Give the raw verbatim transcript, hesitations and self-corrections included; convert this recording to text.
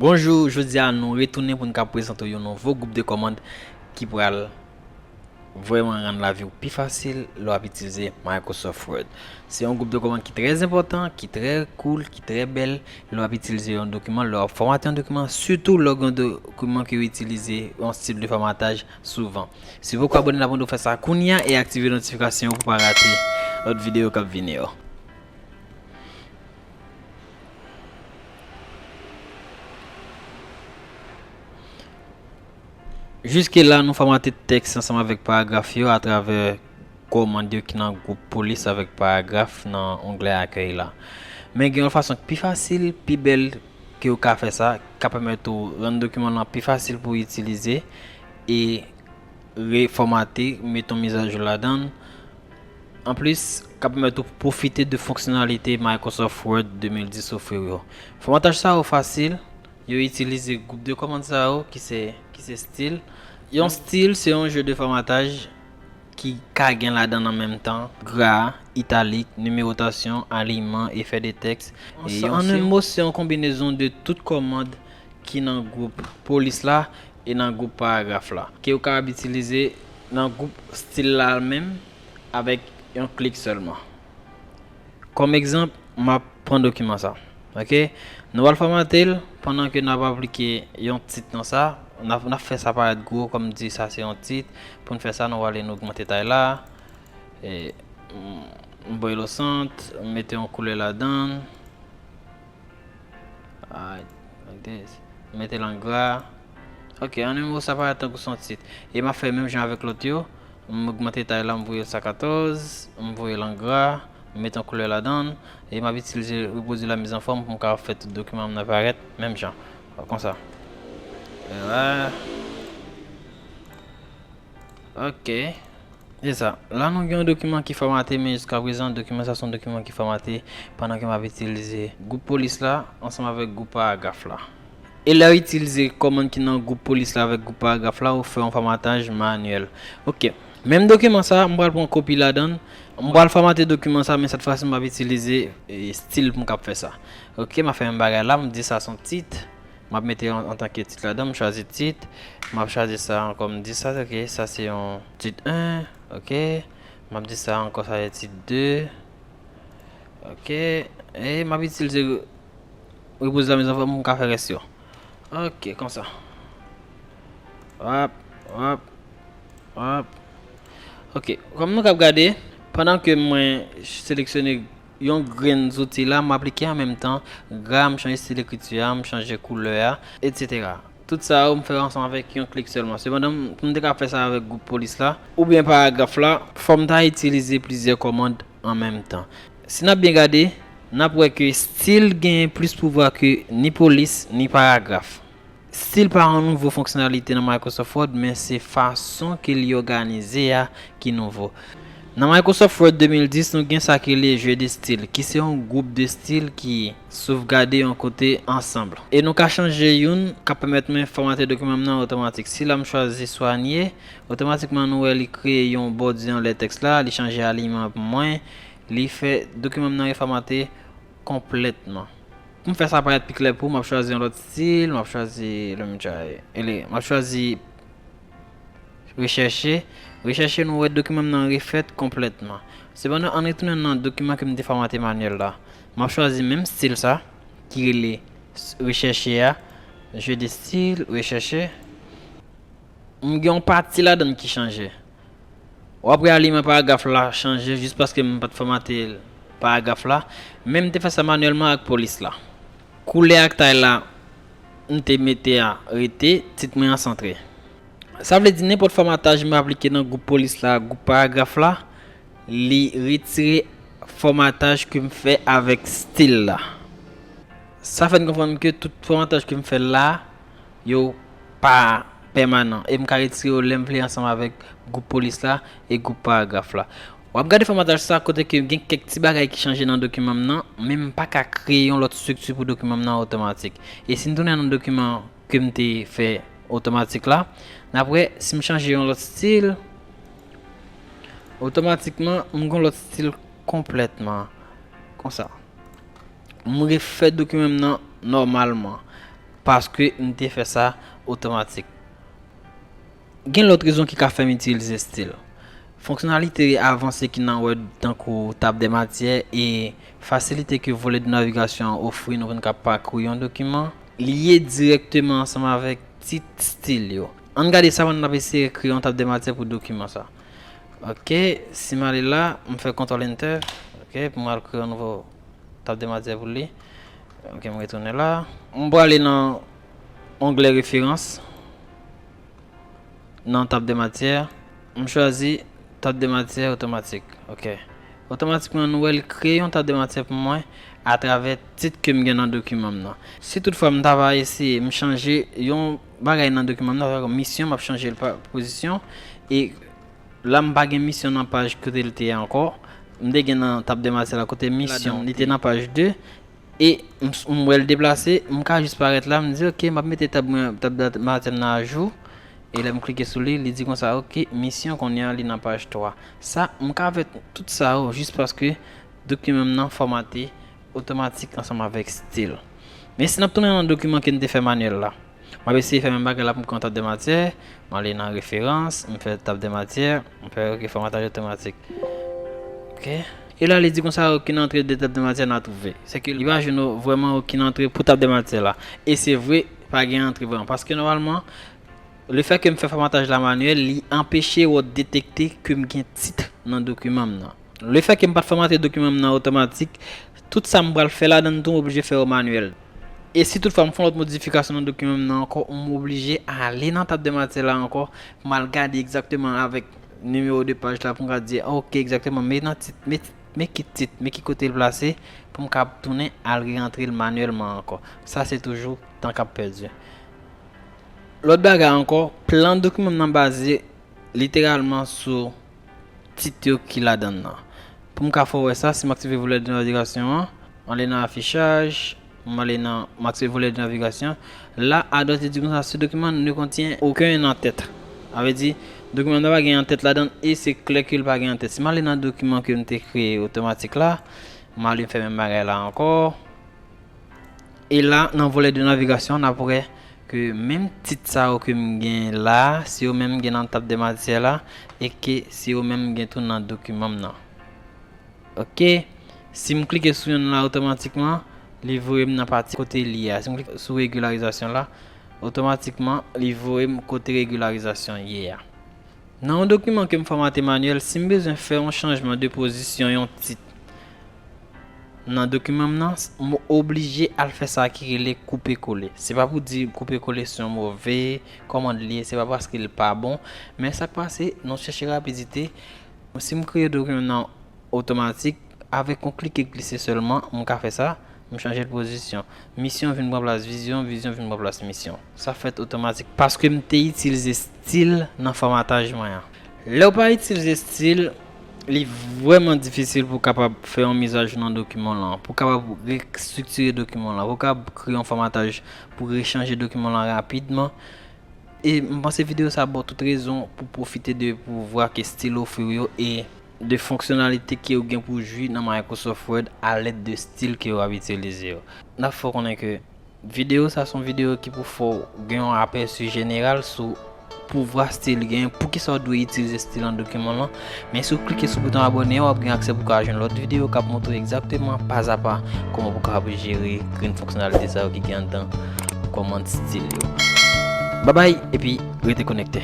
Bonjou, jodi a nou retounen pou n ka prezante w yon nouvo gwoup de kòmand ki pral vrèman rann lavi w pi fasil lè w ap itilize Microsoft Word. Se yon gwoup de kòmand ki trè enpòtan, ki trè cool, ki trè bèl lè w ap itilize yon dokiman, lè w ap fòmate yon dokiman, sitou lè w gen yon dokiman ke w itilize yon stil de fòmataj souvan. Si w poko abòne, n ap mande w fè sa kounye a e aktive notifikasyon yo pou w pa rate lòt videyo k ap vini yo. Jiske la, nou fòmate tèks ansanm avèk paragraf yo atravè kòmand yo ki nan gwoup polis avèk paragraf nan onglè akèy la. Men gen yon fason ki pi fasil, pi bèl ke w ka fè sa, k ap pèmèt ou rann dokiman lan pi fasil pou w itilize e refòmate, mete yon mizajou ladan l. Anplis, k ap pèmèt ou pwofite de fonksyonalite Microsoft Word de mil dis ofri w yo. Fòmataj sa yo fasil, yo itilize gwoup de kòmand sa yo ki se, ki se stil. Yon stil se yon je de fòmataj ki ka gen ladan l an menm tan gra, italik, nimewotasyon, aliyman, efè de tèks. An, e yon, an en mo, se yon konbinezon de tout kòmand ki nan gwoup polis la e nan gwoup paragraf la, ke w kapab itilize nan gwoup stil la menm avèk yon klik sèlman. Kòm egzanp, m ap pran dokiman sa. Ok? Nou pral fòmate l pandan ke n ap aplike yon tit nan sa. N ap, n ap fè sa parèt gwo, kòm di sa se yon tit. Pou n fè sa, nou prale nou ogmante tay la. E, m, m voye l o sant, m mete yon koulè ladan l. Alright, like this. M mete l an gra. Ok, an en mo, sa parèt tankou se yon tit. E m ap fè menm jan avèk lòt yo. M ogmante tay la, m voye l san katòz, m voye l an gra, m mete yon koulè ladan l, e m ap itilize repwodui la mise en forme pou m kapab fè tout dokiman m nan parèt menm jan. Konsa. Vwala. Ok. Se sa. La, nou gen yon dokiman ki fòmate, men jiskaprezan, dokiman sa se yon dokiman ki fòmate pandan ke m ap itilize gwoup polis la ansanm avèk gwoup paragraf la. E lè w itilize kòmand ki nan gwoup polis la avèk gwoup paragraf la, ou fè yon fòmataj manyèl. Ok. Menm dokiman sa, m pral pran kopi ladan l. M pral fòmate dokiman sa, men sèt fwa si m ap itilize, e, stil pou m kab fè sa. Ok, m ap fè menm bagay la, m di sa se yon tit. M ap mete an, antanke tit ladan, m chwazi tit. M ap chwazi sa ankò, m di sa, ok, sa se yon tit en, ok. M ap di sa ankò, sa se tit de, ok. E m ap itilize repwodui la mise en forme pou m ka fè rès yo. Ok, konsa. Wap, wap, wap. Ok, kòm nou kab gade, pandan ke mwen seleksyone yon grenn zouti la, m aplike an menm tan gra, m chanje stil ekriti a, m chanje koulè a, etsetera. Tout sa yo, m fè ansanm avèk yon klik sèlman. Sepandan, pou m te ka fè sa avèk gwoup polis la, oubyen paragraf la, fò m ta itilize plizyè kòmand an menm tan. Si n ap byen gade, n ap wè ke stil genyen plis pouvwa ke ni polis, ni paragraf. Stil pa yon nouvo fonksyonalite nan Microsoft Word, men se fason ke li òganize a ki nouvo. Nan Microsoft Word de mil dis, nou gen sa ki rele jeu de style, ki se yon gwoup de stil ki sovgade yon kote ansanm. E nou ka chanje youn k ap pèmèt mwen fòmate dokiman m nan otomatik. Si la m chwazi swanye, otomatikman nou wè li kreye yon bòdi anlè tèks la, li chanje aliyman pou mwen, li fè dokiman m nan refòmate konplètman. Pou m fè sa parèt pi klè pou ou, m ap chwazi yon lòt stil, m ap chwazi, let me try, ele, m ap chwazi rechèche. Rechèche, nou wè dokiman m nan refèt konplètman. Sepandan, ann retounen nan dokiman ke m te fòmate manyèl la. M ap chwazi menm stil sa, ki rele s-, rechèche a, jeu de style, rechèche. M gen yon pati ladan l ki chanje. W ap wè aliyman paragraf la chanje jis paske m pa t fòmate paragraf la, men m te fè sa manyèlman ak polis la. Koulè ak tay la m te mete a rete, tit mwen an santre. Sa vle di nenpòt fòmataj m aplike nan gwoup polis la ak gwoup paragraf la, li retire fòmataj ke m fè avèk stil la. Sa fè n konprann ke tout fòmataj ke m fè la, yo pa pèmanan e m ka retire yo lè m vle ansanm avèk gwoup polis la e gwoup paragraf la. W ap gade fòmataj sa kote ke gen kèk ti bagay ki chanje nan dokiman m nan, men m pa ka kreye yon lòt estrikti pou dokiman m nan otomatik. E si n tounen nan dokiman ke m te fè otomatik la, n ap wè si m chanje yon lòt stil, otomatikman m gen yon lòt stil konplètman. Konsa. M refè dokiman m nan nòmalman. paske m te fè sa otomatik. Gen lòt rezon ki ka fè m itilize stil. Fonksyonalite avanse ki nan Word tankou tab de matyè e fasilite ke volè de navigasyon an ofri nou pou n ka pakourir yon dokiman, lye dirèkteman ansanm avèk tit stil yo. Ann gade sa pandan n ap eseye kreye yon tab de matyè pou dokiman sa. Ok, si m ale la, m fè kontwòl enter, ok, pou m al kreye yon nouvo tab de matyè pou li. Ok, m retounen la. M prale nan onglè referans. Nan tab de matyè, m chwazi tab de matyè otomatik. Ok. Otomatikman, nou wè l kreye yon tab de matyè pou mwen atravè tit ke m gen nan dokiman m nan. Si toutfwa m ta va eseye, m chanje yon bagay nan dokiman m nan, misyon, m ap chanje l pa pozisyon. E la, m pa gen misyon nan paj kote l te ye ankò. M te gen nan tab de matyè la kote misyon, li te nan paj de. E m, m wè l deplase, m ka jis parèt la, m di, ok, m ap mete tab mwen, tab de matyè m nan ajou. E lè m klike sou li, li di konsa, ok, misyon kounye a li nan paj twa. Sa, m ka fè tout sa yo jis paske dokiman m nan fòmate otomatik ansanm avèk stil. Men si n ap tounen nan dokiman ke n te fè manyèl la, m ap eseye fè menm bagay la pou m pran tab de matyè, m ale nan referans, m fè tab de matyè, m fè ok fòmataj otomatik. Ok. E la, li di konsa, okenn antre de tab de matyè n a twouve. Se ke li pa jwenn vrèman okenn antre pou tab de matyè la. E se vre, pa gen antre vrèman. Paske nòmalman, lefètke m fè fòmataj la manyèl, li anpeche Word detekte ke m gen tit nan dokiman m nan. Lefètke m pa t fòmate dokiman m nan otomatik, tout sa m pral fè ladan l tou, m oblije fè yo manyèl. E si toutfwa m fè yon lòt modifikasyon nan dokiman m nan ankò, m oblije ale nan tab de matyè la ankò, m al gade egzakteman avèk nimewo de paj la pou m ka di, ok, egzakteman, men nan tit, men, men ki tit, men ki kote l plase, pou m ka tounen al rerantre l manyèlman ankò. Sa se toujou tan k ap pèdi. Lòt bagay ankò, plan dokiman m nan baze literalman sou tit yo ki ladan l nan. Pou m ka fè w wè sa, si m aktive volè de navigasyon an, m ale nan afichaj, m ale nan, m aktive volè de navigasyon. La, adwat, li di konsa, ce document ne contient aucun en-tête. Sa vle di, dokiman nan pa gen antèt ladan l e se klè ke l pa gen antèt. Si m ale nan dokiman ke m te kreye otomatik la, m ale m fè menm bagay la ankò. E la, nan volè de navigasyon, n ap wè ke menm tit sa yo ke m gen la, se yo menm m gen nan tab de matyè la, e ke se yo menm m gen tou nan dokiman m nan. Ok. Si m klike sou yonn la, otomatikman, li voye m nan pati kote li ye a. Si m klike sou regilarizasyon la, otomatikman, li voye m kote regilarizasyon ye a. Nan yon dokiman ke m fòmate manyèl, si m bezwen fè yon chanjman de pozisyon yon tit nan dokiman m nan, m oblije al fè sa ki rele koupe kole. Se pa pou di koupe kole se yon move kòmand li ye, se pa paske l pa bon, men sa k pase, nou chèche rapidite. Si m kreye dokiman nan otomatik, avèk yon klike glise sèlman, m ka fè sa, m chanje l pozisyon. Misyon vin pran plas vizyon, vizyon vin pran plas misyon. Sa fèt otomatik paske m te itilize stil nan fòmataj mwen an. Lè w pa itilize stil, li vrèman difisil pou w kapab fè yon mizajou nan dokiman w lan, pou w kapab restriktire dokiman w lan, pou w kapab kreye yon fòmataj pou rechanje dokiman w lan rapidman. E m panse videyo sa ba w tout rezon pou pwofite de pouvwa ke stil ofri w yo e de fonksyonalite ke w gen pou jwi nan Microsoft Word alèd de stil ke w ap itilize yo. N ap fè w konnen ke videyo sa se yon videyo ki pou fè w gen yon apèsi jeneral sou pouvwa stil gen, poukisa w dwe itilize stil nan dokiman w lan. Men si w klike sou bouton abòne a, w ap gen aksè pou w ka jwenn lòt videyo k ap montre w egzakteman pazapa kòman pou w kapab jere grenn fonksyonalite sa yo ki gen anndan kòmand stil yo. Babay, epi rete konekte.